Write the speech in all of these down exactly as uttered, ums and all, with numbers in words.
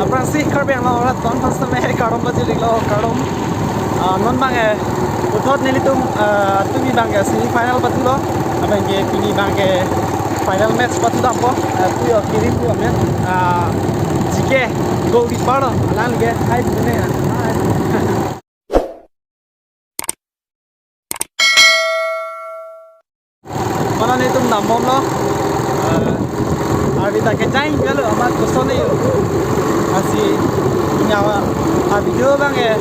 Prangsi Karbi Anglong arat don aphan sitame kardom pajirlo, kardom. Ah, non abang ke puthot nelitum, ah, tumi abang ke semi final pathulo, lapen ke pini abang ke final match pathu dampo, ah, pu yo kiri pu amen, ah, G K goalkeeper lo, alang ke hai pu ne. Mane nelitum dambomlo. Eh, arvi ta kejai kalo amat kosonne yo. Lasi nyawa a video abang ke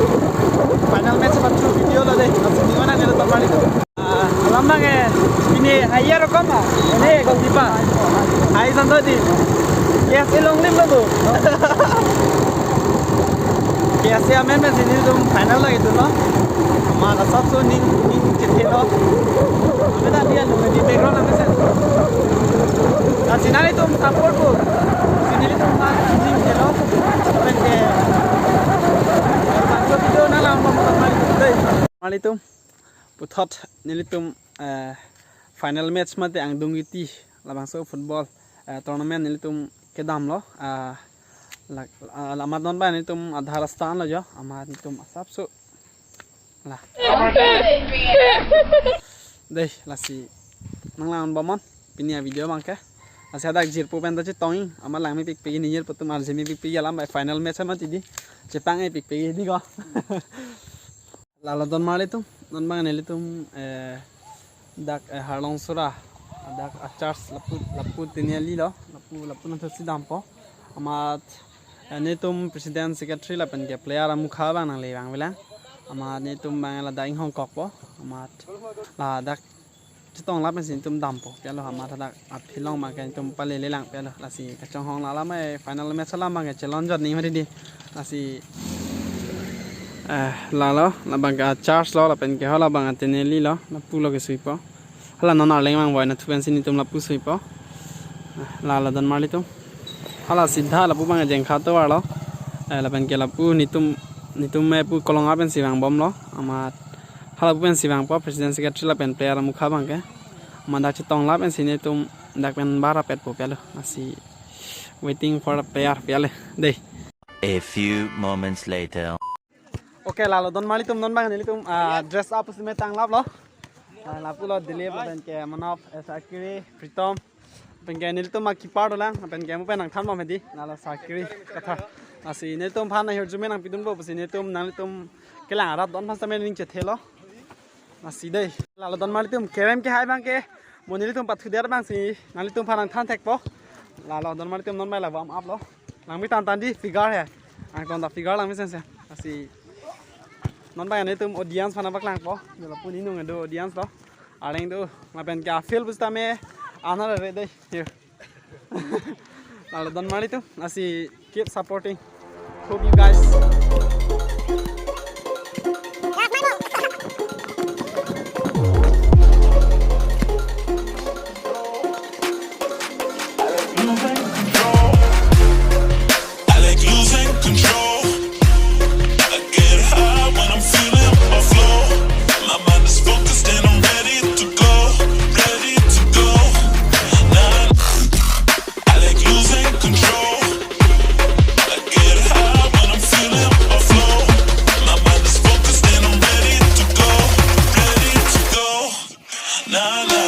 final match pathu video lo dei. Lasi ni mana nelitum mari tu. Ah, alam abang ke pini haya rokom ah. Ini goalkeeper. Hai santo di. Yes, ilong lim lo tu. K S A amen pensi nelitum final lagi tu lo. Amat asap so ning ning chethe lo. Amat dia lo di background amen sen. Lasi nanglitum support ko. Si nelitum ma ning chelo. Amen ke. Video na lang pamukam mali tu dei. Mali tu puthot nelitum, eh, final match mate angdung iti labangso football, eh, tournament nelitum kedamlo, ah, la, ah, amat non abang nelitum adhar stand lo jo, amat nelitum asap so. La. Dei, lasi nang lang bomnon pini a video abang ke. Lasi hadak jirpo pen ta chetong, amat langme pikpik ni jirpo atum arjeme pikpik alam final match mati di. Chepang e pikpik di ko. Lalo don marli tum, non abang nelitum, eh, dak, eh, Harlong Sura, dak a church lapu, lapu tiniali lo, lapu, lapu nangthusi dampo. Amat, eh, nelitum president secretary lapen ke player amukha abang nangle abang bilang. Amat nelitum abang ladak inghong kokpo. Amat ladak chetong lap pensi nelitum dampo. Pia lo amat hadak a field along abang ke nelitum palele lang pia lo. Lasi kachonghong la alam, eh, final match alam abang ke chelonjot ni mari di. Lasi, eh, lalo, labang ke a church lo, lapen ke hala abang a tiniali lo, lapu lo kesuipo. Hala non arleng abang voi nathu pensi nelitum lapu suipo. Eh, lalo don marli tum. Hala sidha lapu abang jengkha tovar lo. Eh, lapen ke lapu nelitum, nelitum me pu kolong pensi vangbomlo. Amat hala pu pensi vangpo president secretary lapen player amukha abang ke. Amat dak chetong lap pensi nelitum dak pen bar apetpo pia lo. Lasi waiting for the player pia le. Dei. A few moments later. Okay, lalo don marli tum, non abang nelitum, ah, dress up si me tang lap lo. Ah, lapu lo Dilip lapen ke Manop, eh, Sakiri, Pritom. Lapen ke nelitum a keeper dolang, lapen ke mo pen nangthan bom hedi, lalo Sakiri Kathar. Lasi nelitum aphan ahirjume nangpidunpo pusi nelitum nanglitum kelang arat don aphan sitame ning chethe lo. Lasi dei, lalo don marli tum kerem kehai abang ke, mo nelitum pathu der abang si nanglitum aphan nangthan thekpo. Lalo don marli tum non abang la warm up lo. Langme tangtang di figure he. Angton ta figure langme sense. Lasi non abang nelitum audience aphan nangpaklangpo. Lapu ni nung do audience lo. Areng do, lapen ke a field pusitame ana re dei. Here. Lalo don marli tum, lasi keep supporting. Hope you guys. I like losing control. I get high when I'm feeling my flow. My mind is focused and I'm ready to go, ready to go. Nah, I like losing control. I get high when I'm feeling my flow. My mind is focused and I'm ready to go, ready to go. Nah, nah.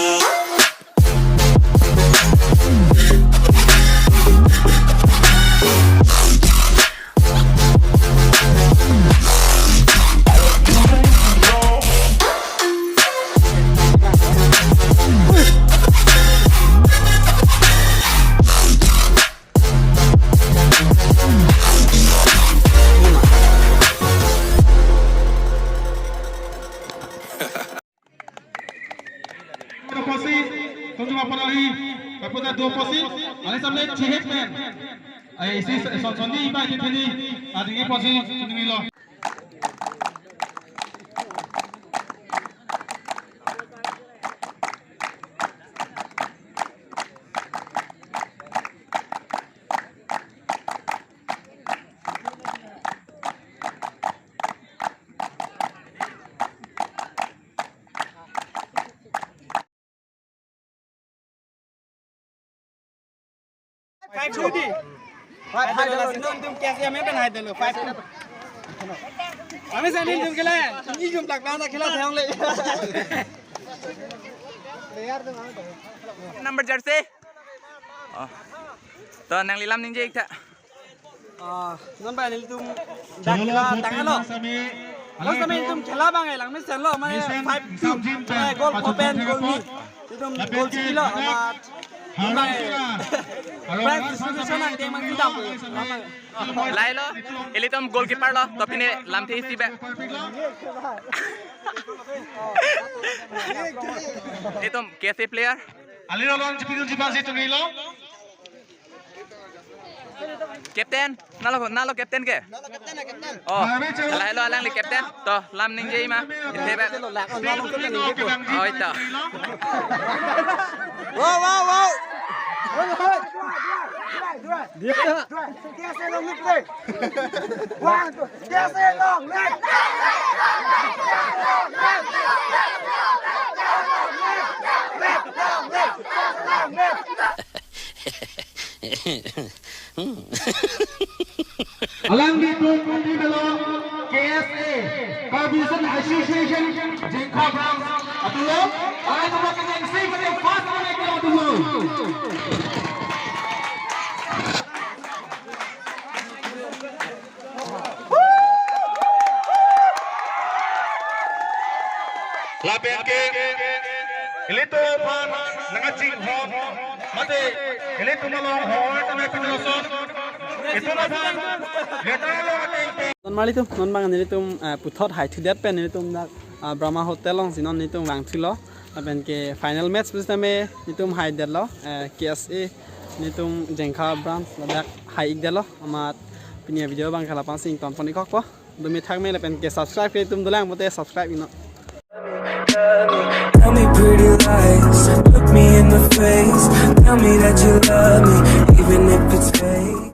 Doposi, tunjung apon ali, kaputa doposi, ali samle chihek men. Ai isi son sonni ibai titini, ading iposi, tunjung ilo. Five thirty. Five, five, five, five. Nelitum K S A amen pen haidet lo, five two. Amen sa nelitum khela. Nelitum tak lang na khela thang le. Number jersey. Oh. To nangli lam ningje ik tha. Ah, non ba nelitum dak khela tanglo. Lo sa nelitum khela abang lang mesen lo, mane five two. Eh, goal open, goal ni. Nelitum goal chilo, amat. Prize distribution angke mang sida. Lahai lo, ilitum goalkeeper lo, to pine lamthe isi ba. Nelitum K S A player. Aliro long chipidun chipasi tungilo. Captain, nalo, nalo captain ke? Oh, lahai lo alangli captain. To, lam ningje ma. Ite ba. Oh, ito. Wow, wow, wow. Alanglitum pini belong K S A, Karbi Student Association, Jengkha Branch atum lo. Alanglitum ke jengsi pen first connect atum lo. Lapen ke ilitum aphan nangchinghon mate ilitum along hoi tame pinosot. Itum aphan letter lo ateng. Non marlitum, non bang nelitum, eh, puthot haithudet pen nelitum dak, ah, Brahma Hotel alongsi non nelitum vangthulo. Lapen ke final match pusitame nelitum haidet lo, eh, K S A nelitum Jengkha Branch ladak hai-ikdet lo. Amat pini avideo abang ke la-an si ingtonpon-ik kokpo. Dumi thakme lapen ke subscribe ke itum dolang pote subscribe iknon. Tell me pretty lies, look me in the face.